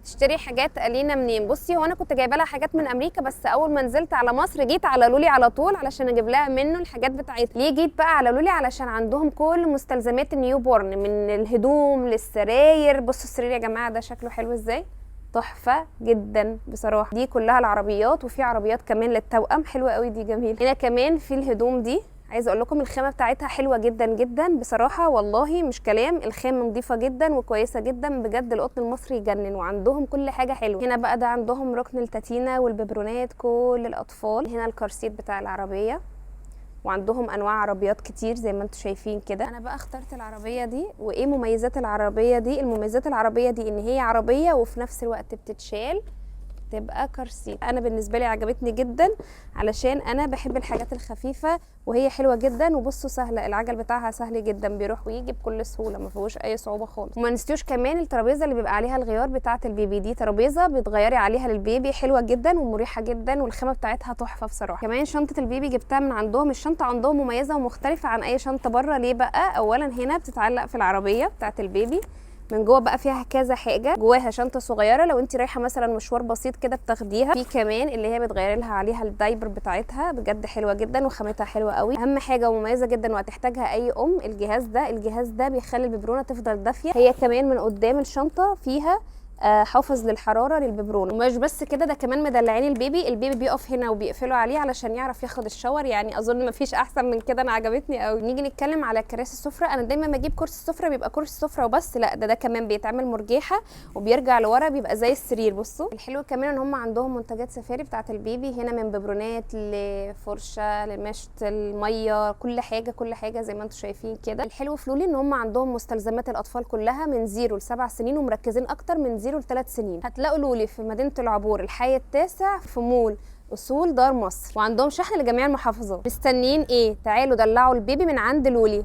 بتشتري حاجات الينا منين؟ بصي، هو انا كنت جايبه لها حاجات من امريكا، بس اول ما نزلت على مصر جيت على لولي على طول علشان اجيب لها منه الحاجات بتاعتها. ليه جيت بقى على لولي؟ علشان عندهم كل مستلزمات ال newborn، من الهدوم للسراير. بصوا السرير يا جماعة ده شكله حلو ازاي، تحفة جدا بصراحة. دي كلها العربيات، وفي عربيات كمان للتوأم حلوة قوي دي، جميلة. هنا كمان في الهدوم دي، عايزه اقول لكم الخامة بتاعتها حلوة جدا جدا بصراحة، والله مش كلام، الخامة نظيفة جدا وكويسة جدا بجد. القطن المصري يجنن، وعندهم كل حاجة حلوة. هنا بقى ده عندهم ركن التاتينا والببرونات كل الاطفال. هنا ال car seat بتاع العربية، وعندهم انواع عربيات كتير زي ما انتم شايفين كده. انا بقى اخترت العربية دي. وايه مميزات العربية دي؟ المميزات العربية دي ان هي عربية وفي نفس الوقت بتتشال تبقى car seat. انا بالنسبة لي عجبتني جدا علشان انا بحب الحاجات الخفيفة، وهي حلوة جدا. وبصوا سهلة، العجل بتاعها سهل جدا، بيروح ويجي بكل سهولة، ما فيهوش اي صعوبة خالص. وما نسيوش كمان الترابيزة اللي بيبقى عليها الغيار بتاعه ال baby، دي ترابيزة بتغيري عليها لل baby، حلوة جدا ومريحه جدا، والخامه بتاعتها تحفة بصراحة. كمان شنطه ال baby جبتها من عندهم. الشنطة عندهم مميزة ومختلفة عن اي شنطه بره. ليه بقى؟ اولا هنا بتتعلق في العربية بتاعه ال baby، من جوه بقى فيها كذا حاجة، جواها شنطه صغيرة لو انت رايحة مثلا مشوار بسيط كده بتاخديها. في كمان اللي هي بتغيري لها عليها ال diaper بتاعتها، بجد حلوة جدا وخامتها حلوة قوي. اهم حاجة ومميزة جدا وهتحتاجها اي ام، الجهاز ده. الجهاز ده بيخلي الببرونه تفضل دافيه. هي كمان من قدام الشنطة فيها حافظ للحرارة للببرونه. ومش بس كده، ده كمان مدلعين ال baby، ال baby بيقف هنا وبيقفلوا عليه علشان يعرف ياخد ال shower. يعني اظن مفيش احسن من كده، انا عجبتني قوي. نيجي نتكلم على كراسي السفرة. انا دايما بجيب كرسي السفرة بيبقى كرسي سفره وبس، لا ده كمان بيتعمل مرجيحه وبيرجع لورا بيبقى زي السرير. بصوا الحلو كمان ان هم عندهم منتجات سفاري بتاعه ال baby هنا، من ببرونات لفرشه لمشط المية، كل حاجة كل حاجة زي ما انتم شايفين كده. الحلو في لولي ان هم عندهم مستلزمات الاطفال كلها من 0 ل7 سنين، ومركزين اكتر من 0 ل3 سنين. هتلاقوا لولي في مدينة العبور الحي التاسع في مول اصول دار مصر، وعندهم شحن لجميع المحافظات. مستنيين ايه؟ تعالوا دلعوا ال baby من عند لولي.